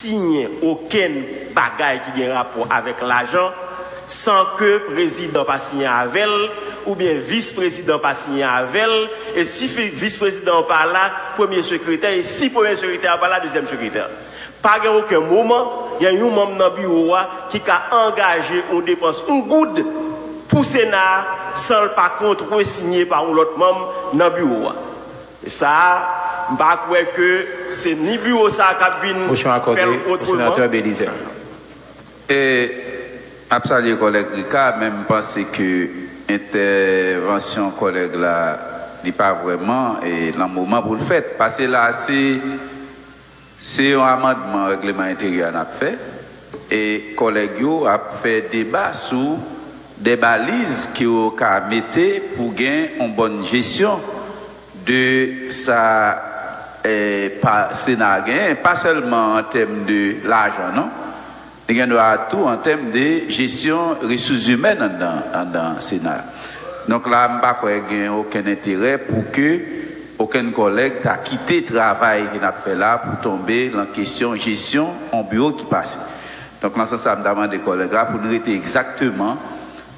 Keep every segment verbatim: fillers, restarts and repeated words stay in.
siyen okenn bagay ki gen rapò avèk lajan san ke prezidan pa siyen avè l, oubyen vis prezidan pa siyen avè l, e si fi- vis prezidan an pa la, premye sekretè, e si premye sekretè a pa la, dezyèm sekretè. Pa gen okenn moman gen yon manm nan biwo a ki ka angaje yon depans yon goud pou Sena a san l pa kontresinye pa yon lòt manm nan biwo a. E sa a, m pa kwè ke se ni biwo sa a k ap vin fè l otreman. E m ap salye kòlèg Ricard, men m panse ke entèvansyon kòlèg la, li pa vrèman e nan moman pou l fèt. Paske la, se se yon amandman règleman enteryè a n ap fè, e kòlèg yo ap fè deba sou de baliz ke yo ka mete pou gen yon bòn jesyon de sa eh, pa, Sena a genyen, pa sèlman an tèm de lajan, non. Li gen dwa tou an tèm de jesyon resous imèn anndan, anndan Sena. Donk la, m pa kwè gen okenn enterè pou ke okenn kòlèg ta kite travay ke n ap fè la pou tonbe lan kesyon jesyon yon biwo ki pase. Donk, lan sans sa, m ta mande kòlèg la pou n rete egzakteman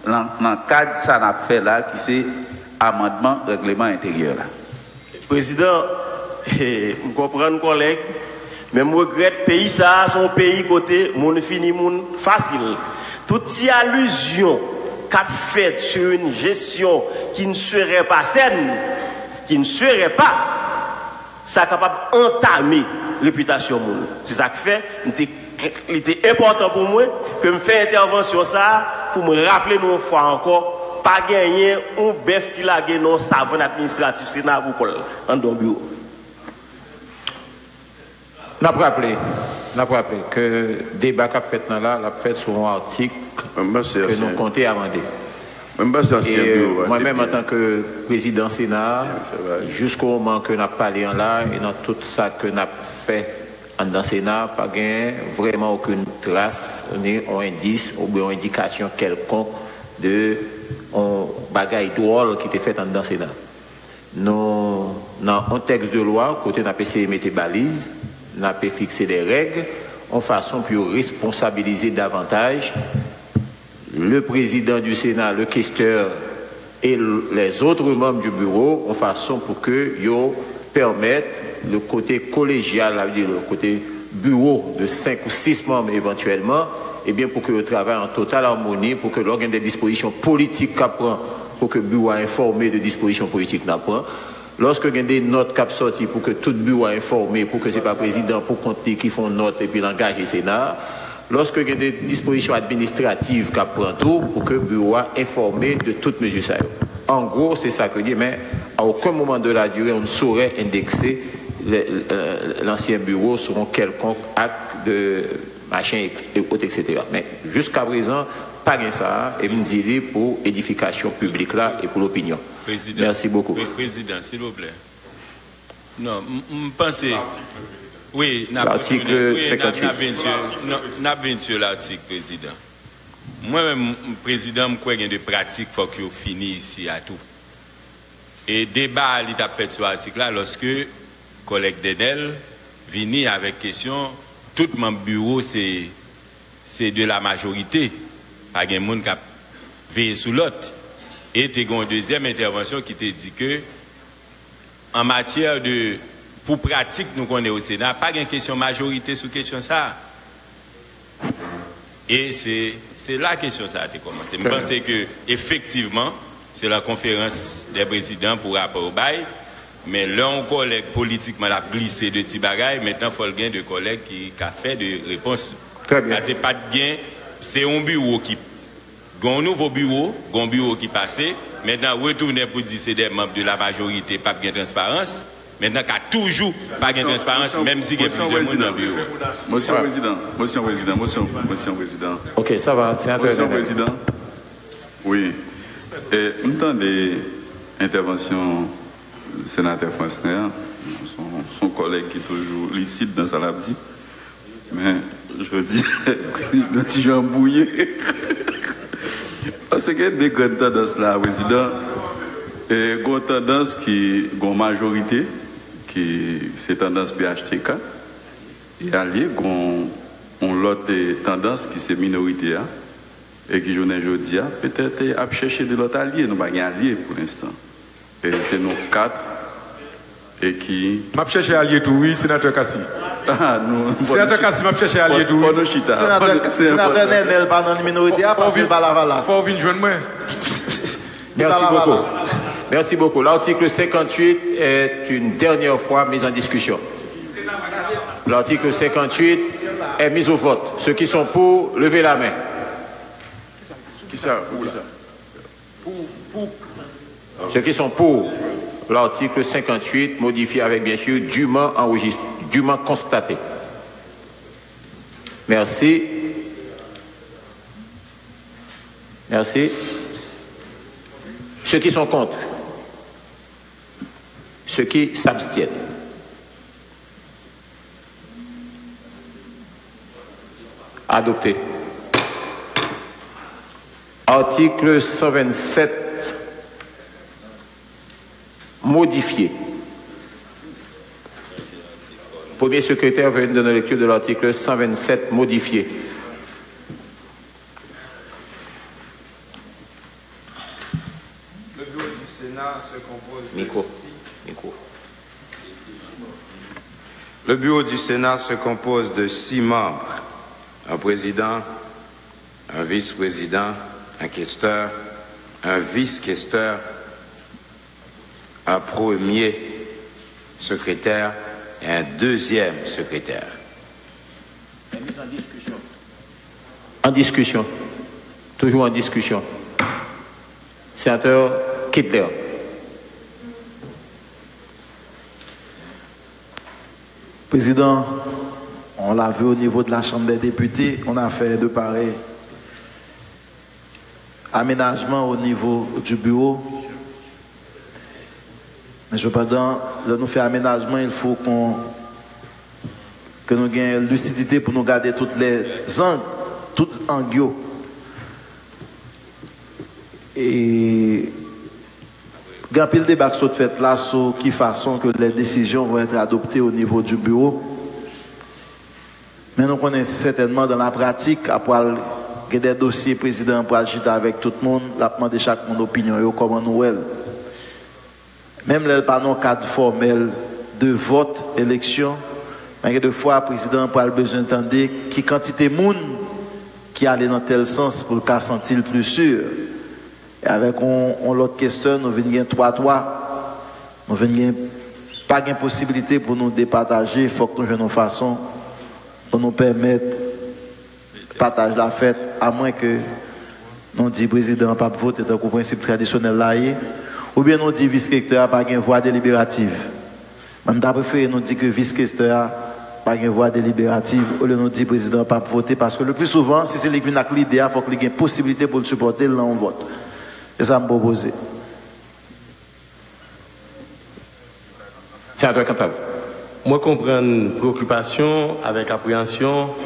lan, lan kad sa n ap fè la, ki se amandman règleman enteryè la. Prezidan, m konprann kòlèg, men m regrèt peyi sa a se yon peyi kote moun fini moun fasil. Tout ti alizyon k ap fèt sur une gestion qui ne serait pas saine, qui ne serait pas, sa kapab antame repitasyon moun. Se sa k fè m te, li te enpòtan pou mwen ke m fè entèvansyon sa a pou m raple nou yon fwa ankò, pa genyen yon bèf ki lage nan yon savann administratif Sena a pou kò l anndan yon biwo. N ap raple, n ap raple ke deba k ap fèt nan la, l ap fèt sou yon atik ke nou konte amande. E mwen menm, antanke prezidan Sena a, jiskomoman ke n ap pale an la, e nan tout sa ke n ap fè anndan Sena, pa gen vrèman okenn tras, ni yon endis, oubyen yon endikasyon kèlkonk de yon bagay dwòl ki te fèt anndan Sena. Nou nan yon tèks de lwa kote n ap eseye mete baliz, n ape fikse de règ, yon fason pou yo responsabilize davantaj le président du Sénat, le questeur et les autres membres du bureau, yon fason pou ke yo pèmèt le kote kolejyal, sa vle di le kote biwo de senk ou sis manm evantyèlman, ebyen pou ke yo travay an total amoni, pou ke lè w gen de dispozisyon politik k ap pran, pou ke biwo a enfòme de dispozisyon politik n ap pran. Lòske gen de nòt k ap sòti pou ke tout biwo a enfòme, pou ke se pa prezidan pou kont li ki fè yon nòt epi l angaje Sena a. Lòske gen de dispozisyon administrativ k ap pran tou, pou ke biwo a enfòme de tout mezi sa yo. An gwo, se sa ke l ye, men à aucun moment de la durée, on ne saurait indexer le, euh, l'ancien bureau sur un quelconque acte de machin, et, et autres, et cetera. Men, jiskaprezan, pa gen sa a, e m di li pou edifikasyon piblik la e pou lopinyon. Mèsi bokou. Prezidan, silvouplè. Non, m, m panse. Wi, n ap retounen. Wi, n ap, n ap vin sou, non, n ap vin sou latik, Prezidan. Mwen menm, Prezidan, m kwè gen de pratik fòk yo fini isi a tou. E deba a, li t ap fèt sou atik la lòske kòlèg Dènèl vini avèk kesyon tout manm biwo se, se de la majorite. Pa gen moun k ap veye sou lòt. E te gen yon dezyèm entèvansyon ki te di ke an matyè de, pou pratik nou konnen o Sena, pa gen kesyon majorite sou kesyon sa a. E se, se la kesyon sa a te kòmanse. M panse ke efektivman, se la konferans dè prezidan pou rapò yo bay, men lè yon kòlèg politikman l ap glise de ti bagay, mentnan fò l gen de kòlèg ki ka fè de repons. Paske pa t gen, se yon biwo ki Gen yon nouvo biwo, gen yon biwo ki pase, mentnan retounen pou di se de manm de la majorite p ap gen transparans, mentnan ka toujou pa gen transparans menm si gen plizyè moun nan biwo. Mosyon Prezidan, Mosyon Prezidan, Mosyon, Mosyon Prezidan. Ok, sa va, Senatè Mosyon Prezidan. Wi. E, m tande entèvansyon Senatè Frans Nè, se yon, se yon kòlèg ki toujou lisid nan sa l ap di. Men, jodi, nou ti jan bwouye. Paske de grann tandans la, Prezidan, e gon tandans ki gon majorite, ki se tandans P H T K, e alye gon yon lòt, eh, tandans ki se minorite a, e ki jounen jodi a, petèt, eh, ap chèche de lòt alye. Nou pa gen alye pou lenstan. E se nou kat e ki M ap chèche alye tou, wi, Senatè Cassy. Ah, nou, Senatè Cassy, m ap chèche alye tou, wi. Fò nou chita. Senatè, Senatè Nènèl pa nan minorite a, paske l pa Lavalas. Fò w vin jwenn mwen. Merci beaucoup. Merci beaucoup. L'article cinquante-huit est une dernière fois mis en discussion. L'article cinquante-huit est mis au vote. Ceux qui sont pour, levez la main. Ceux qui sont pour l'article cinquante-huit, modifié avec, bien sûr, dûment enregistré, dûment constaté. Merci. Merci. Ceux qui sont contre. Ceux qui s'abstiennent. Adopté. Article cent vingt-sept modifié. Premier secrétaire, veuillez nous donner lecture de l'article cent vingt-sept modifié. Le bureau du Sénat se compose de Micro. six- Micro. Le bureau du Sénat se compose de six membres, un président, un vice-président, un questeur, un vice-questeur, un premier secrétaire et un deuxième secrétaire. En discussion. Toujours en discussion. Sénateur Ketler. Président, on l'a vu au niveau de la Chambre des députés, on a fait de pareils aménagements au niveau du bureau. Men sepandan, lè nou fè amenajman, il faut qu'on, ke nou gen lisidite pou nou gade tout les angles, tout ang yo. E gen anpil deba k sot fèt la sou ki fason ke les décisions vont être adoptées au niveau du bureau. Men nou konnen sètènman dan la pratik, ap pral gen de dosye prezidan an pral chita avèk tout moun, l ap mande chak moun opinyon yo, kòman nou wè l. Menm lè l pa nan yon kad fòmèl de vòt, eleksyon, men gen de fwa prezidan an pral bezwen tande ki kantite moun ki ale nan tèl sans pou l ka santi l pli si. E avèk yon, yon lòt kestyon, nou vin gen twa twa. Nou vin gen, pa gen posiblite pou nou depataje, fòk nou jwenn yon fason pou nou pèmèt pataj la fèt, amwen ke nou di prezidan an p ap vote tankou prensip tradisyonèl la ye, oubyen nou di vis-rektè a pa gen vwa deliberativ. Mwen, m ta prefere nou di ke vis-rektè a pa gen vwa deliberativ, olye nou di prezidan an p ap vote, paske le pli souvan, si se li k vin ak lide a, fòk li gen posiblite pou l sipòte l nan yon vòt. Se sa m pwopoze. Senatè Cantave. Mwen konprann preyokipasyon avèk apreyansyon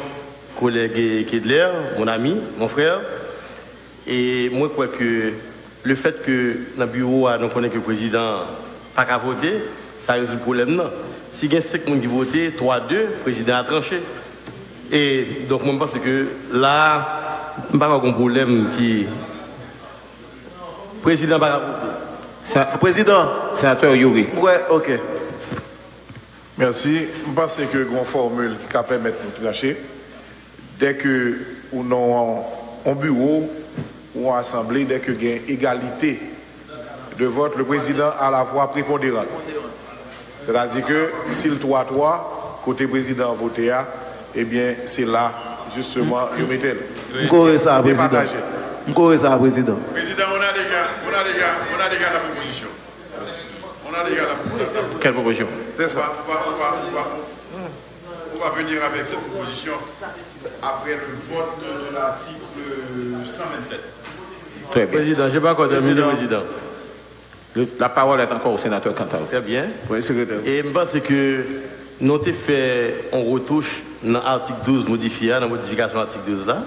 kolèg Kedler, mon ami, mon frè. E mwen kwè ke lefèt ke nan biwo a nou konnen ke prezidan an pa ka vote, sa rezoud pwoblèm nan. Si gen senk moun ki vote, twa de, prezidan an tranche. E donk mwen m panse ke la a, m pa kwè gen pwoblèm ki Prezidan pa ka vote. Prezidan. Senatè Youri. Mwen, ok. Mèsi. M panse ke gen yon fòmil ki ka pèmèt nou tranche. Dèke ou nan yon, yon biwo, ou yon asanble, dèke gen egalite de vòt, le président a la voix prépondérante. Sètadi ke si l twa twa, kote prezidan an vote a, ebyen, se la, jisteman, yo mete l. M kore sa, prezidan. M kore sa, prezidan. Président, on a déjà, on a déjà, on a déjà la proposition. On a déjà la proposition. Quelle proposition? On va, on va, on va, on va, on va venir avec cette proposition après le vote de l'article cent vingt-sept. Très bien. Prezidan, je pa ankò tèmine, prezidan. Le- la parole est encore au sénateur Cantave. Très bien. Oui, sekretè. E m panse ke nou te fè yon retouch nan atik douz modifye a, nan modifikasyon atik douz la.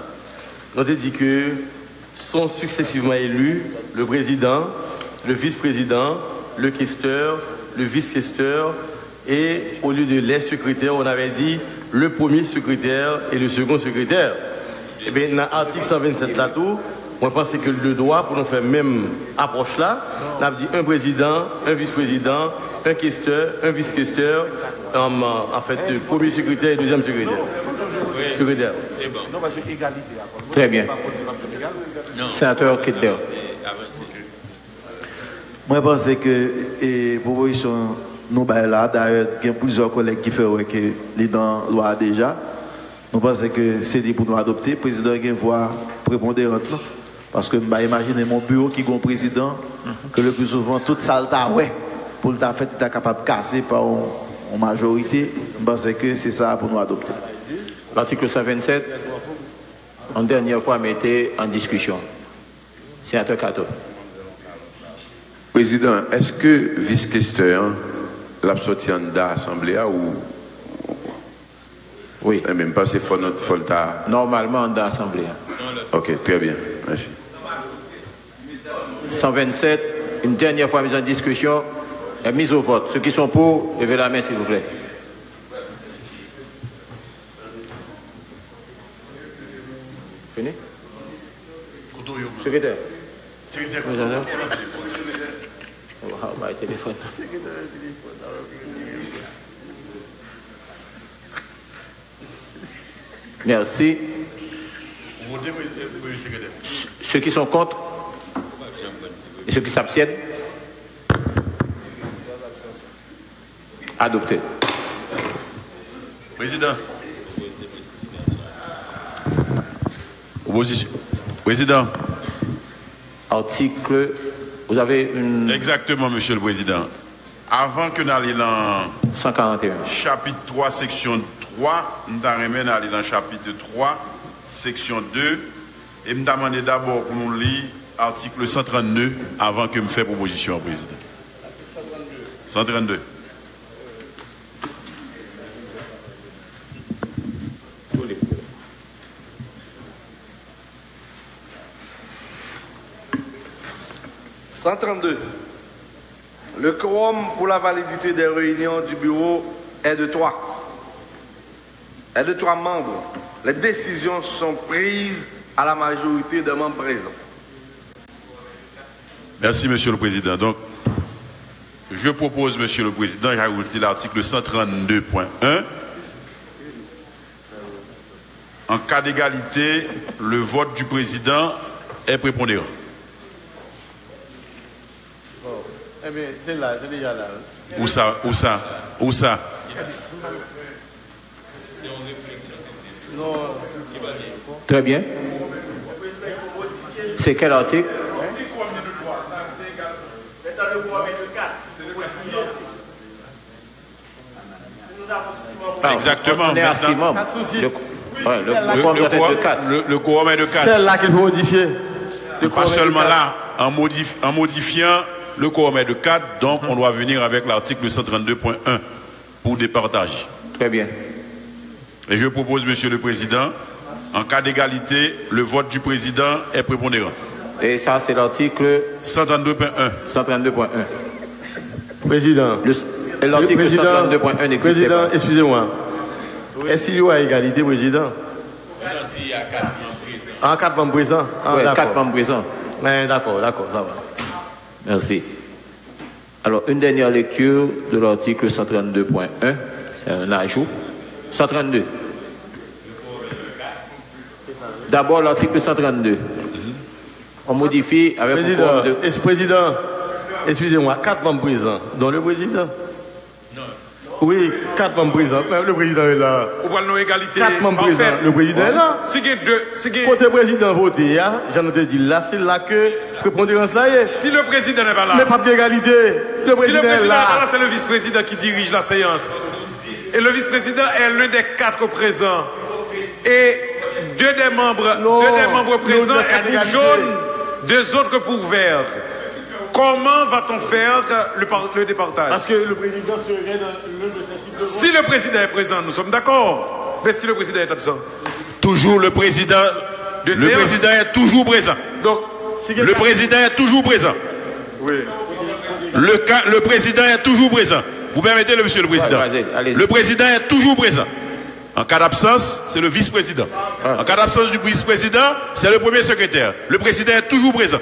Nou te di ke sont successivement élus le président, le vice-président, le questeur, le vice-questeur et au lieu de les secrétaires, on avait dit le premier secrétaire et le second secrétaire. Ebyen, nan atik san vennsèt la tou, mwen panse ke l de dwa pou nou fè menm apwòch la. N ap di un président, un vice-président, un questeur, un vice-questeur, um, en fait, premier secrétaire et deuxième secrétaire. Secrétaire. Très bien. Sénateur Ketbert. Mwen panse ke e, pwopozisyon nou bay la, dayè gen plizyè kòlèg ki fè wè ke li nan lwa a deja. Nou panse ke se li pou nou adopte. Prezidan gen vwa preponderant lan. Paske m pa imajine m yon biwo ki gen yon prezidan ke le pli souvan tout sa l ta wè pou l ta fèt li ta kapab kase pa yon, yon majorite. M panse ke se sa pou nou adopte. L'article cent vingt-sept, une dernière fois, mete an diskisyon. Senatè Kato. Prezidan, èske vis kestè an l ap sòti anndan asanble a ou Wi. Enben, m panse fò nou fò l ta. Nòmalman anndan asanble a. Ok, trè byen. Mèsi. Cent vingt-sept, une dernière fois mise en discussion, euh, mise au vote. Ceux qui sont pour, levez la main, s'il vous plaît. Fini? Sekretè. Sekretè. Ou bay telefòn. Merci. Ceux qui sont contre et ceux qui s'abstiennent. Adopté. Prezidan. Opozisyon. Prezidan. Article, vous avez une... Exactement, Monsieur le Président. Avan ke n ale nan cent quarante et un. Chapit twa, seksyon twa, m ta renmen n ale nan chapit twa, seksyon de, e m ta mande dabò pou nou li atik san trannde avan ke m fè pwopozisyon an, Prezidan. San trannde. Cent trente-deux. Le quorum pour la validité des réunions du bureau est de trois. Est de trois membres. Les décisions sont prises à la majorité des membres présents. Merci, Monsieur le Président. Donc, je propose, Monsieur le Président, j'ajoute l'article cent trente-deux point un. En cas d'égalité, le vote du président est prépondérant. Bon, enben, se la, se deja la. Ou sa, ou sa, ou sa. Non. Très bien. C'est quel article? Exactement. On est à six membres. Le, ouais, le, le quorum doit être de quatre. Le, le quorum est de quatre. Sèl la ki pou modifye. Pas seulement là, en, modif- en modifiant le quorum est de quatre, donc on doit venir avec l'article cent trente-deux point un pour départager. Très bien. Et je propose, Monsieur le Président, en cas d'égalité, le vote du président est prépondérant. Et ça, c'est l'article cent trente-deux point un. cent trente-deux point un. Prezidan. Le- et L'article cent trente-deux point un n'existait Prezidan, pas. Excusez-moi. Est-ce qu'il y aura égalité, Président? Ah, quatre membres présents. Ah, Ouais, d'accord. Quatre membres présents. Ben, d'accord, d'accord, ça va. Merci. Alors, une dernière lecture de l'article cent trente-deux point un, c'est un ajout. cent trente-deux. D'abord, l'article cent trente-deux. On modifie avec un Président, quorum de... es- Président, excusez-moi, quatre membres présents, dont le président. Oui, quatre membres présents. Le président est là. Ou pral nan egalite Quatre membres présents, le président est là. Si gen de, si gen Kote prezidan vote a, jan nou te di l la, se la ke preponderans la ye. Si le président n'est pas là, Men p ap gen egalite. Le si le prezidan président n'est pas là, la. C'est le vice-président qui dirige la séance. Et le vice-président est l'un des quatre présents. Et deux des membres, Non, deux des membres non, présents non, est pour égalité. Jaune, deux autres pour Vert. Comment va-t-on faire le, par- le départage? Parce que le président serait dans l'un de ces six Si le président est présent, nous sommes d'accord. Mais si le président est absent, Toujours le président. De Le séance. Président est toujours présent. Donc, Le président est toujours présent. Oui. Le, ca- le président est toujours présent. Vous permettez, le monsieur le président? Ouais, vas-y, allez-y. Le président est toujours présent. En cas d'absence, c'est le vice-président. En cas d'absence du vice-président, c'est le premier secrétaire. Le président est toujours présent.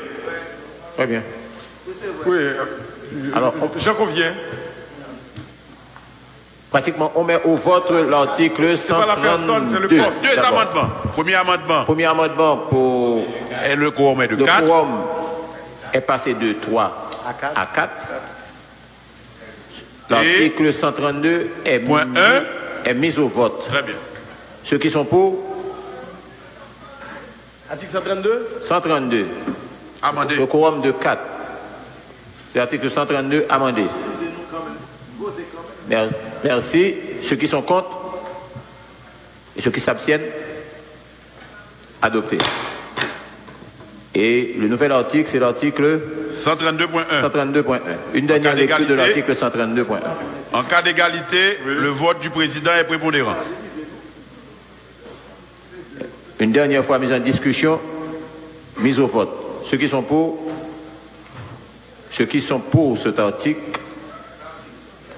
Très bien. Oui, euh, Alors, on- j'en conviens. Pratiquement, on met au vote l'article C'est pas la personne, c'est le cent trente-deux. Poste. Deux d'abord. Amendements. Premier amendement. Premier amendement pour Et le quorum est de le quatre. Quorum est passé de trois à quatre. L'article cent trente-deux est mis, est mis au vote. Très bien. Ceux qui sont pour? Article cent trente-deux? Cent trente-deux. Amendé. Le quorum de quatre. C'est l'article cent trente-deux amendé. Mer- Merci. Ceux qui sont contre et ceux qui s'abstiennent, adopté. Et le nouvel article, c'est l'article cent trente-deux point un. Cent trente-deux point un. Une dernière lecture de l'article cent trente-deux point un. En cas d'égalité, le vote du président est prépondérant. Une dernière fois mise en discussion, mise au vote. Ceux qui sont pour, ceux qui sont pour cet article,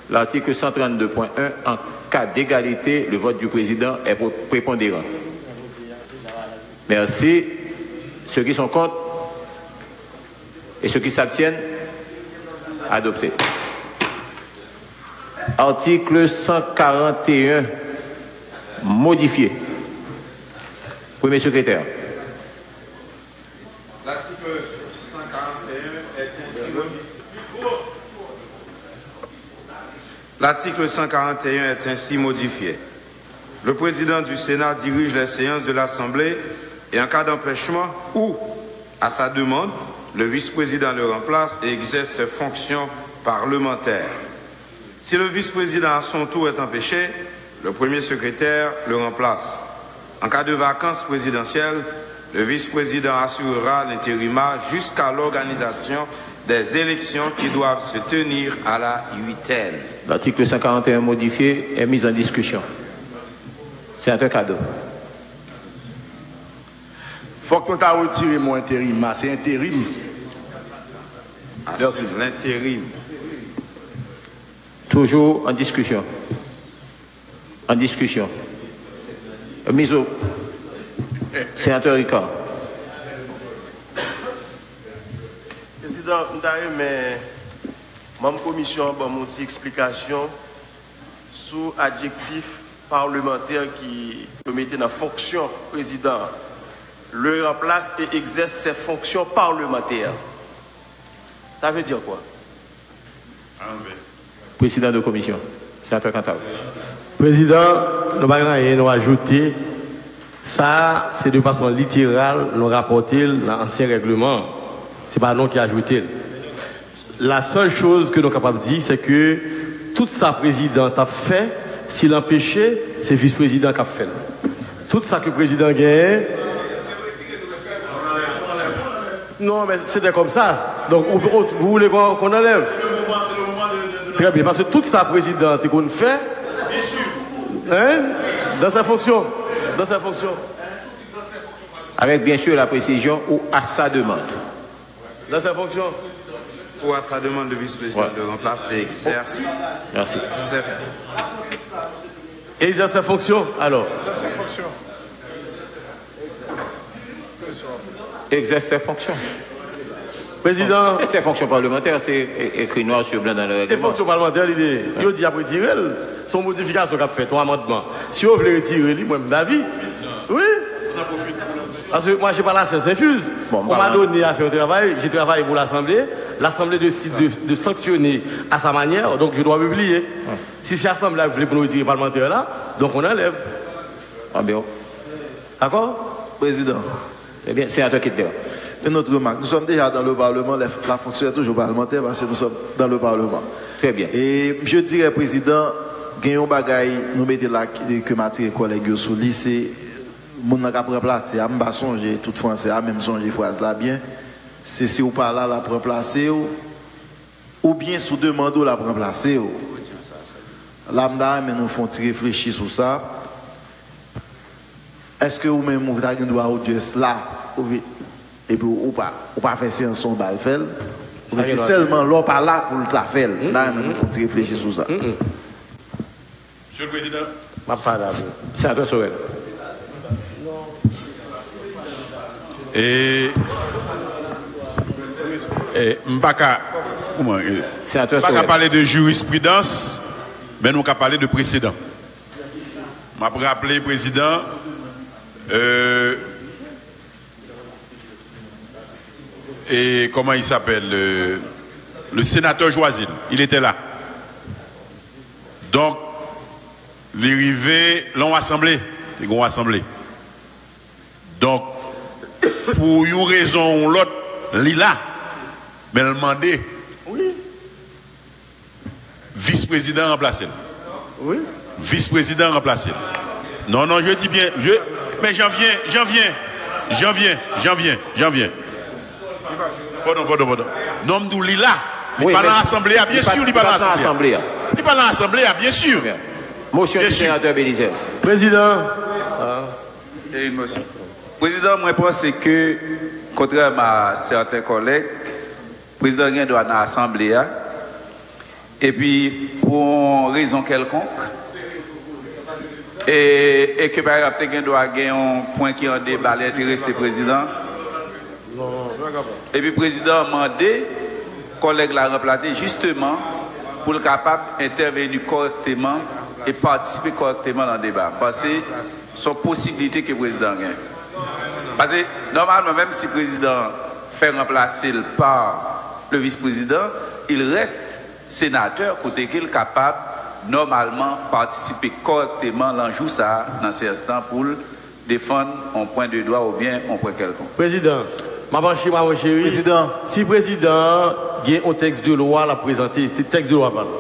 l'article cent trente-deux point un, en cas d'égalité, le vote du président est pré- prépondérant. Merci. Ceux qui sont contre et ceux qui s'abstiennent, adopté. Article cent quarante et un, modifié. Premier secrétaire. L'article cent quarante et un est ainsi modifié. L'article cent quarante et un est ainsi modifié. Le président du Sénat dirige les séances de l'Assemblée et en cas d'empêchement ou, à sa demande, le vice-président le remplace et exerce ses fonctions parlementaires. Si le vice-président à son tour est empêché, le premier secrétaire le remplace. En cas de vacance présidentielle, le vice-président assurera l'intérim jusqu'à l'organisation des élections qui doivent se tenir à la huitaine. L'article cent quarante et un modifié est mis en discussion. Sénateur Cado. Fòk nou ta retire mo enterim a, se enterim. Merci. L'intérim. Toujours en discussion. En discussion. Mise au... Sénateur Ricard. Prezidan, m ta renmen manm komisyon an ban m yon ti eksplikasyon sou adjektif parlemantè ki yo mete nan fonksyon prezidan an. Le remplace et exerce ses fonctions parlementaires. Ça veut dire quoi? Prezidan de komisyon, Senatè Cantave. Prezidan, nou pa gen anyen nou ajoute. Sa a, se de fason literal nou rapòte l nan ansyen règleman an. Se pa nou ki ajoute l. La sèl choz ke nou kapab di, se ke tout sa prezidan t ap fè, si l anpeche, se vis prezidan k ap fè l. Tout sa ke prezidan genyen, Non, mais c'était comme ça. Donc, vous, vous, vous voulez qu'on qu'on enlève? Très bien, parce que tout ça, président, te konn fè, hein, dans sa fonction, dans sa fonction. Avec, bien sûr, la précision ou à sa demande. Dans sa fonction. Ou à sa demande, le vice-président le remplace et exerce. Merci. Exerce sa fonction, alors. Exerce ses fonctions. Prezidan. Se, se fonksyon palmantè, se e- ekri noir sur blanc dans le règlement. Se fonksyon palmantè, li te, yo di y ap retire l. Se yon modifikasyon k ap fèt, yon amandman. Si yo vle retire li, mwen, m davi. Wi. Parce que moi, j'ai pas la science infuse. Bon, on m'a donné à faire un travail, j'ai travaillé pour l'Assemblée. L'Assemblée décide de, de sanctionner à sa manière, donc je dois me plier. Si se asanble a vle pou nou retire palmantè la, donk on anlève. Ah bien. D'accord? Président. Très bien. Sénateur Kitner. Une autre remarque. Nous sommes déjà dans le Parlement. La, la fonction est toujours parlementaire parce que nous sommes dans le Parlement. Très bien. Et je dirais, Président, gen yon bagay nou mete la ke, ke m atire kòlèg yo sou li, se moun nan k ap ranplase a. M pa sonje tout fransè a, men m sonje fraz la byen. Se si w pa la, l ap ranplase w. Oubyen si w demande w, l ap ranplase w. La, m ta renmen nou fè yon ti reflechi sou sa. Èske ou menm ou ta gen dwa audience la, ou vi-, epi ou pa, ou pa fè seyans ou ba l fè l? Oubyen se sèlman lè w pa la pou l ta fè l? M ta renmen nou fè yon ti reflechi sou sa. Monsieur le Président. M ap pale avè w. Senatè Sorel. E, e, m pa ka, kouman, e, m pa ka pale de jirispridans, men nou ka pale de presedan. M ap raple, Prezidan, e, e, comment il s'appelle, le, le sénateur Joisine, il était là. Donk, li rive lan yon asanble, te gen yon asanble. Donk, pou yon rezon ou lòt, li la, men l mande vis prezidan ranplase l. Vis prezidan ranplase l. Non, non, je dis bien, je, men Janvyen, Janvyen, Janvyen, Janvyen, Janvyen. Padon, padon, padon. Non, m di w li la. Li pa nan asanble a, byen si, li pa nan asanble a. Li pa nan asanble a, byen si. Mosyon di senatè Belizaire. Prezidan. Prezidan, mwen panse ke, kontrèman a sèten kòlèg, prezidan gen dwa nan asanble a, epi pou yon rezon kèlkonk, e, e ke pa egzanp te gen dwa gen yon pwen ki an deba, li enterese prezidan, epi prezidan mande kòlèg la ranplase jisteman pou l kapab entèveni kòrèkteman e patisipe kòrèkteman nan deba. M panse se yon posiblite ke prezidan gen. Paske, nòmalman, menm si prezidan fè ranplase l pa le vis-prezidan, il reste senatè, kote ke l kapab nòmalman patisipe kòrèkteman lan jou sa a nan seyans lan pou l defann yon pwen de dwa oubyen yon pwen kèlkonk. Prezidan, m ap anche, m ap ancheri. Prezidan. Si prezidan an gen yon tèks de lwa l ap prezante, se tèks de lwa pa l,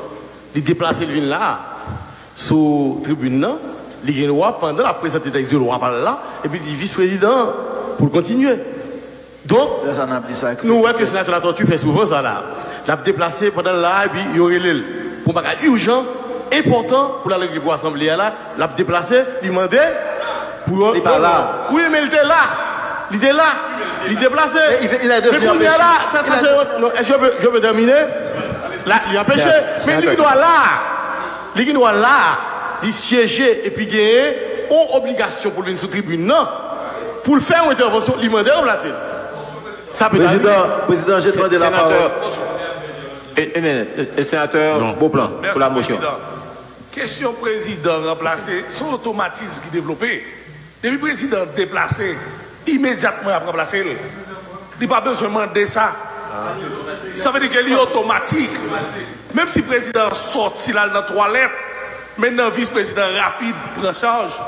li deplase l vin la a, sou tribin nan, li gen dwa, pandan l ap prezante tèks de lwa pa l la, epi l di vis prezidan an pou l kontinye. Donk, nou wè ke senatè Latortue fè souvan sa la. L ap deplase pandan l la, epi yo rele l pou yon bagay ijan, enpòtan pou l al regle pou asanble a la, l ap deplase, li mande pou yo. Li pa la. Wi, men li te la. Li te la. Li deplase. Men kounye a la, sa, sa se, non, èske je peux, je peux terminer? La, li anpeche. Men li gen dwa la. Li gen dwa la, li syeje epi genyen yon obligasyon pou l vin sou tribin nan, pou l fè yon entèvansyon, li mande ranplase l. Sa pe ta rive. Président, Président, j'ai demandé la parole. Senatè, e, e, e, senatè Beauplan, pou la mosyon. Kesyon prezidan ranplase, se yon otomatis ki devlope. Depi prezidan an deplase, imedyatman y ap ranplase l. Li pa bezwen mande sa. Sa vle di ke li otomatik. Menm si prezidan an sòti l al nan twalèt, men nan vis prezidan rapid pran chaj.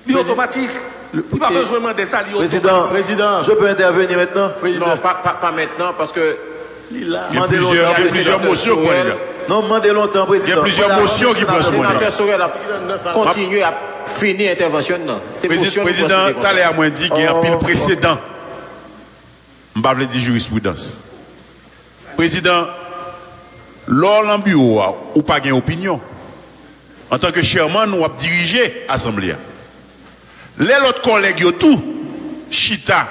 Li otomatik. Li pa bezwen mande sa, li otomatik. Président, Président, je peux intervenir maintenant? Non, pa, pa, pa mentnan, paske Gen plizyè, gen plizyè mosyon k pran deja. Non, m mande lontan, prezidan. Gen plizyè mosyon ki pran sou mwen deja. Senatè Sorel ap kontinye, ap fini entèvansyon l nan. Se mosyon nou pran sou li konsa. Prezidan, talè a mwen di gen anpil presedan. M pa vle di jirispridans. Prezidan, lè w lan biwo a, ou pa gen opinyon. Antanke chairman, w ap dirije asanble a. Lè lòt kòlèg yo tou chita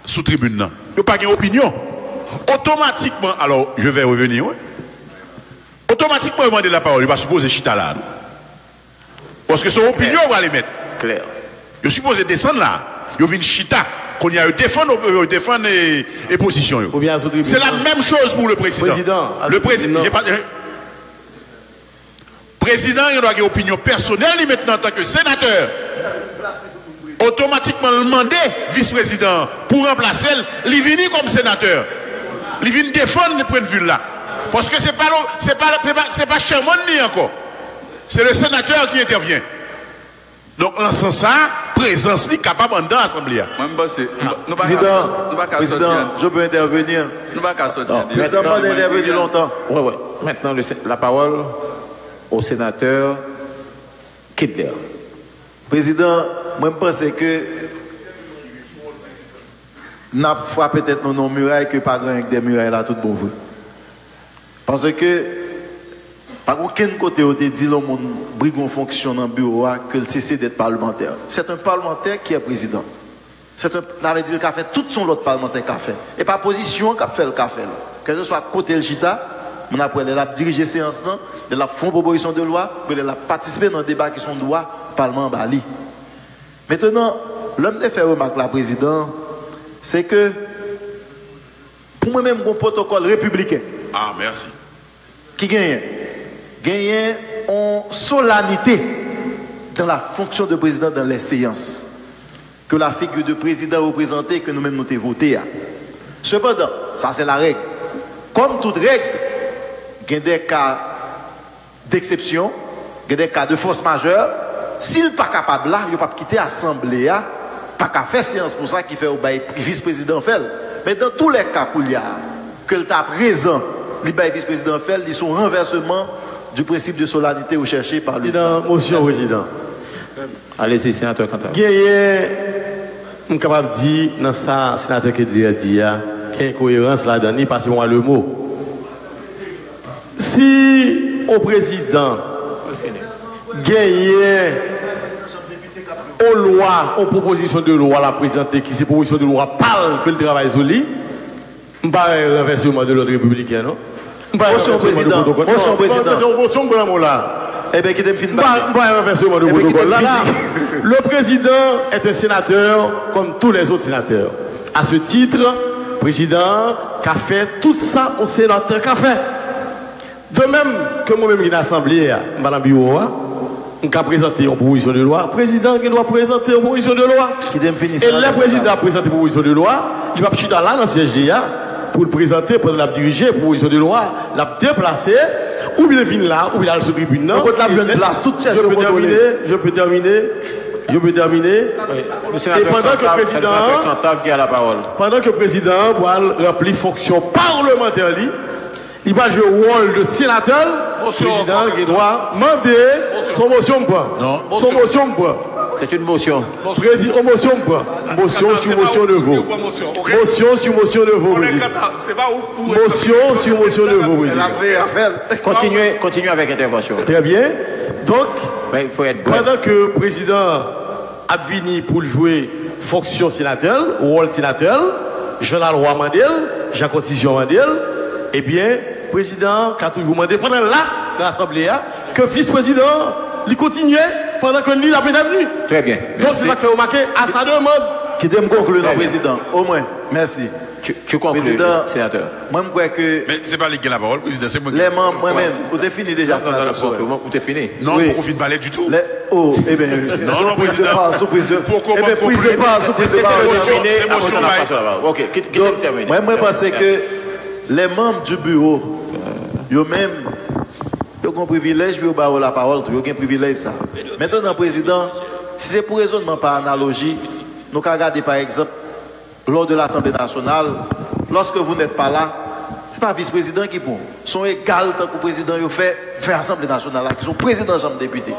sou tribin nan, yo pa gen opinyon. Otomatikman, alors, je vais revenir, wi. Otomatikman, yo mande lapawòl, yo pa sipoze chita la a, non. Paske se yon opinyon yo prale emèt. Klè. Yo sipoze desann la a. Yo vin chita. Kounye a, yo defann, yo defann, e, e pozisyon yo. C'est la même chose pour le président. Le président, j'ai pas, Prezidan an gen dwa gen opinyon pèsonèl li mentnan antanke senatè. Otomatikman, l mande vis prezidan an pou ranplase l. Li vini kòm senatè. Li vin defann pwennvi l la. Paske se pa, se pa, se pa, se pa chairman li ankò. C'est le sénateur qui intervient. Donk, nan sans sa a, prezans li kapab anndan asanble a. Mwen, m panse, nou pa ka, nou pa ka sòti an, je peux intervenir? Nou pa ka sòti an. Prezidan mande entèveni lontan. Wi, wi. Maintenant, le sé-, la parole au sénateur Kedler. Prezidan, mwen, m panse ke n ap frape tèt nou nan yon miray ke pa gen anyen k dèyè miray la tout bon vre. Paske pa gen okenn kote yo te di lè yon moun brige yon fonksyon nan biwo a ke l sese d'être parlementaire. C'est un parlementaire qui est président. C'est un, sa vle di l ka fè tout sa yon lòt palmantè ka fè. E pa pozisyon an k ap fè l ka fè l. Kèlkeswa kote l chita, Moun ap wè lè l ap dirije seyans lan, lè l ap fè yon pwopozisyon de lwa, oubyen lè l ap patisipe nan deba ki se yon dwa palman an ba li. Mentenan, lè m te fè remak la, Prezidan, se ke pou mwen menm, gen yon pwotokòl repibliken Ah, mèsi. ki genyen. Genyen yon solanite dans la fonction de président dans les séances que la figure de président représentée que nou menm nou te vote a. Sepandan, sa se larèg. Kòm tout règ, gen de ka deksepsyon, gen de ka de fòs majè, si l pa kapab la, yo p ap kite asanble a pa ka fè seyans pou sa ki fè yo bay vis prezidan fè l. Men dans tous les cas koulye a, ke l ta prezan, li bay vis prezidan fè l, li se yon ranvèseman du principe de solennité recherché par le Président, Sénateur. Motion, Mèsi. Président. Allez-y, sénateur Cantave. Genyen, m kapab di, nan sa senatè Kedler di a, gen enkoyerans ladan li, passez-moi le mot. Si yon prezidan genyen yon lwa, yon pwopozisyon de lwa l ap prezante, ki se pwopozisyon de lwa pa l ke l travay sou li, m pa wè ranvèseman de lòd repibliken, non. M pa wè Mosyon, ranvèseman de Prezidan. Pwotokòl. Mosyon, Prezidan. Non, se yon mosyon m pran la. Ebyen, kite m fin pale. M pa wè ranvèseman de pwotokòl la. Ebyen, kite m fin di. Le président est un sénateur comme tous les autres sénateurs. À ce titre, prezidan an ka fè tout sa yon senatè ka fè. De menm ke mwen menm ki nan asanble a, m pa nan biwo a, m ka prezante yon pwopozisyon de lwa, prezidan an gen dwa prezante yon pwopozisyon de lwa. Kite m fini, senatè Cantave. E lè prezidan ap prezante pwopozisyon de lwa, li p ap chita la nan syèj li a pou l prezante pandan l ap dirije pwopozisyon de lwa, l ap deplase, oubyen l vin la, oubyen l al sou tribin nan. Bon, kot l ap jwenn plas, tout chèz yo kontwole. Je peux terminer, je peux terminer, je peux terminer. Oui, le sénateur Cantave, c'est le sénateur Cantave qui a la parole. E pandan ke prezidan an, pandan ke prezidan an pral ranpli fonksyon palmantè li, li pral jwe wòl de senatè l, prezidan an gen dwa mande, se yon mosyon m pran. Non. Se yon mosyon m pran. C'est une motion. Président, on motion m pran. Motion sur motion de veau. Motion sur motion de veau, président. Motion sur motion de veau, président. Continuez, continuez avec l'intervention. Très bien. Donc, pandan ke prezidan ap vini pou l jwe fonksyon senatè l, wòl senatè l, jan lalwa mande l, jan konstitisyon mande l, ebyen, prezidan an ka toujou mande, pandan l la, nan asanble a, ke vis prezidan an, li kontinye, pandan ke li, l ap entèvni. Très bien. Donk, se sa k fè yo make à sa demande. Kite m konkli, non, prezidan. Omwen, mèsi. Tu, tu conclus, sénateur. Mwen, m kwè ke... Men se pa li ki gen lapawòl, prezidan, se mwen ki... Lè manm, mwen menm, ou te fini deja, senatè Sorel. Ou te fini. Non, m poko fin pale ditou. Lè, oh, ebyen, non, non, prezidan, sou priz de pa, sou priz de, ebyen, priz de pa, sou priz de pa. Se mosyon, se mosyon, bay. Ok, kite, kite l tèmine. Donk, mwen, mwen panse ke les membres du bureau, yo menm, yo gen privilèj pou yo ba yo lapawòl tou, yo gen privilèj sa. Mentenan, prezidan, si se pou rezònman pa analoji, nou ka gade, pa egzanp, lors de l'Assemblée nationale, lorsque vous n'êtes pas là, se pa vis prezidan ki pran. Se yon egal tankou prezidan yo fè, fè Asanble Nasyonal la, ki se yon prezidan Chanm Depite.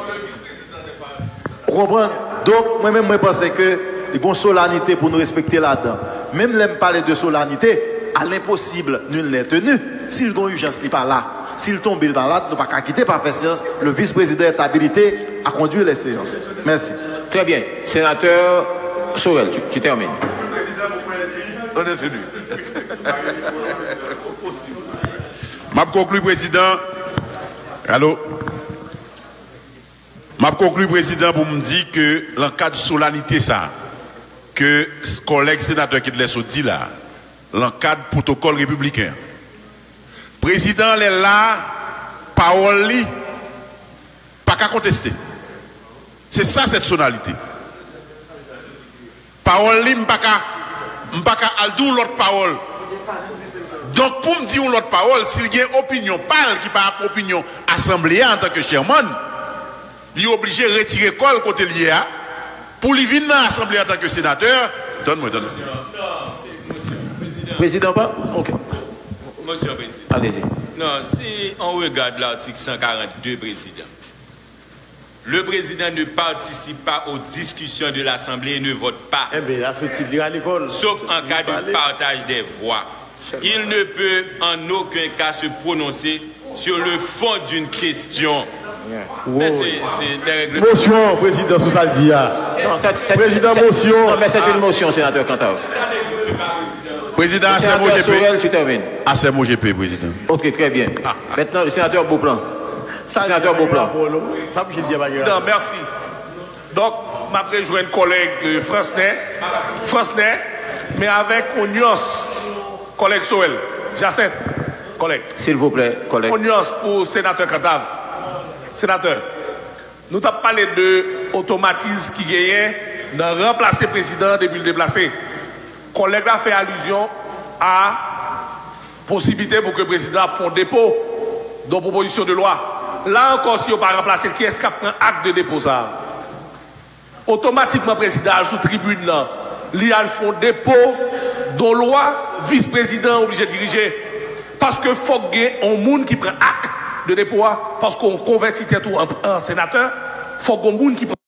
Ou konprann? Donk, mwen menm, mwen panse ke li gen yon solanite pou nou respekte ladan. Menm lè m pale de solanite, à l'impossible, nul n'est tenu. Si l gen yon ijans, li pa la. Si l tonbe, l malad, nou pa ka kite pa fè seyans. Le vice-président est habilité à conduire les séances. Mèsi. Très bien. Sénateur Sorel, tu, tu termines. M ap konkli, prezidan. Alo? M ap konkli, prezidan, pou m di ke nan kad solanite sa a, ke s-, kòlèg senatè Kedler sot di la, nan kad pwotokòl repibliken an, prezidan an lè l la, pawòl li pa ka konteste. Se sa, cette solanite. Pawòl li, m pa ka, m pa ka al di yon lòt pawòl. Donk, pou m di yon lòt pawòl, si l gen opinyon pa l ki pa opinyon asanble a antanke chairman, li oblije retire kò l kote l ye a, pou li vin nan asanble antanke senatè. Tann mwen, tann mwen. Prezidan pa? Ok. Mosyon, prezidan. Allez-y. Non, si on regarde l'article cent quarante-deux, prezidan, le président ne participe pas aux discussions de l'Assemblée et ne vote pas, Enben, la soti li ale kò l. Sauf en cas de partage des voix. Il ne peut en aucun cas se prononcer sur le fond d'une question. Mèsi, se de règleman. Mosyon, prezidan, sou sa l di a. Non, c'est, c'est, prezidan, c'est, mosyon. Non, mais c'est une motion, sénateur Cantave. Président, à Sénateur M O G P. Sorel, tu termines. À M O G P, Président. Ok, très bien. Maintenant, le sénateur Beauplan. Sénateur Beauplan. Président, merci. Donc, m ap rejwenn kòlèg euh, Fransnè, Fransnè, men avèk yon nyans, kòlèg Sorel, Jacinthe, kòlèg. S'il vous plaît, collègue. Yon nyans pou senatè Cantave. Senatè, nou t ap pale de otomatis ki genyen nan ranplase prezidan depi l deplase. Kòlèg la fè alizyon a posiblite pou ke prezidan ap fè yon depo de pwopozisyon de lwa. La ankò, si yo pa ranplase l, kiyès k ap pran ak de depo sa a? Otomatikman, prezidan al sou tribin nan, li al fè yon depo de lwa, vis prezidan oblije dirije. Paske fòk gen yon moun ki pran ak de depo a, paske w konvèti tèt ou an, an senatè, fòk gen yon moun ki pran